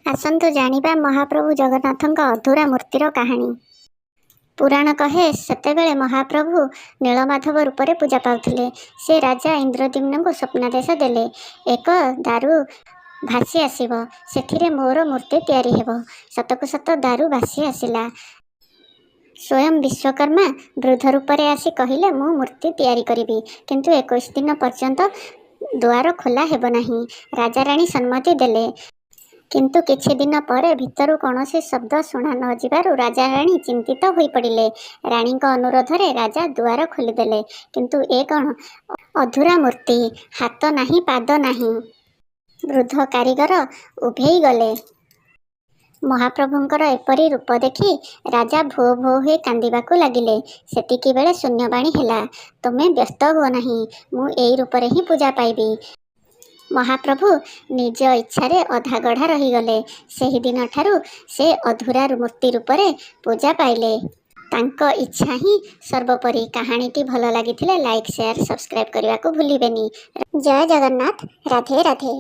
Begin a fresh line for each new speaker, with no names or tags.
ଆସନ୍ତୁ ଜାଣିବା ମହାପ୍ରଭୁ ଜଗନ୍ନାଥଙ୍କ ଅଧୁରା ମୂର୍ତ୍ତିର କାହାଣୀ। ପୁରାଣ କହେ, ସେତେବେଳେ ମହାପ୍ରଭୁ ନୀଳମାଧବ ରୂପରେ ପୂଜା ପାଉଥିଲେ। ସେ ରାଜା ଇନ୍ଦ୍ରଦ୍ୟୁମ୍ନଙ୍କୁ ସ୍ୱପ୍ନାଦେଶ ଦେଲେ, ଏକ ଦାରୁ ଭାସି ଆସିବ, ସେଥିରେ ମୋର ମୂର୍ତ୍ତି ତିଆରି ହେବ। ସତକୁ ସତ ଦାରୁ ଭାସି ଆସିଲା। ସ୍ୱୟଂ ବିଶ୍ୱକର୍ମା ବୃଦ୍ଧ ରୂପରେ ଆସି କହିଲେ, ମୁଁ ମୂର୍ତ୍ତି ତିଆରି କରିବି, କିନ୍ତୁ 21 ଦିନ ପର୍ଯ୍ୟନ୍ତ ଦୁଆର ଖୋଲା ହେବ ନାହିଁ। ରାଜାରାଣୀ ସମ୍ମତି ଦେଲେ। କିନ୍ତୁ କିଛି ଦିନ ପରେ ଭିତରୁ କୌଣସି ଶବ୍ଦ ଶୁଣା ନ ଯିବାରୁ ରାଜାରାଣୀ ଚିନ୍ତିତ ହୋଇପଡ଼ିଲେ। ରାଣୀଙ୍କ ଅନୁରୋଧରେ ରାଜା ଦୁଆର ଖୋଲିଦେଲେ। କିନ୍ତୁ ଏ କ'ଣ? ଅଧୁରା ମୂର୍ତ୍ତି! ହାତ ନାହିଁ, ପାଦ ନାହିଁ। ବୃଦ୍ଧ କାରିଗର ଉଭେଇ ଗଲେ। ମହାପ୍ରଭୁଙ୍କର ଏପରି ରୂପ ଦେଖି ରାଜା ଭୋ ଭୋ ହୋଇ କାନ୍ଦିବାକୁ ଲାଗିଲେ। ସେତିକିବେଳେ ଶୂନ୍ୟବାଣୀ ହେଲା, ତୁମେ ବ୍ୟସ୍ତ ହୁଅ ନାହିଁ, ମୁଁ ଏଇ ରୂପରେ ହିଁ ପୂଜା ପାଇବି। ମହାପ୍ରଭୁ ନିଜ ଇଚ୍ଛାରେ ଅଧାଗଢ଼ା ରହିଗଲେ। ସେହିଦିନଠାରୁ ସେ ଅଧୁରା ମୂର୍ତ୍ତି ରୂପରେ ପୂଜା ପାଇଲେ। ତାଙ୍କ ଇଚ୍ଛା ହିଁ ସର୍ବୋପରି। କାହାଣୀଟି ଭଲ ଲାଗିଥିଲେ ଲାଇକ୍, ସେୟାର, ସବସ୍କ୍ରାଇବ୍ କରିବାକୁ ଭୁଲିବେନି। ଜୟ ଜଗନ୍ନାଥ, ରାଧେ ରାଧେ।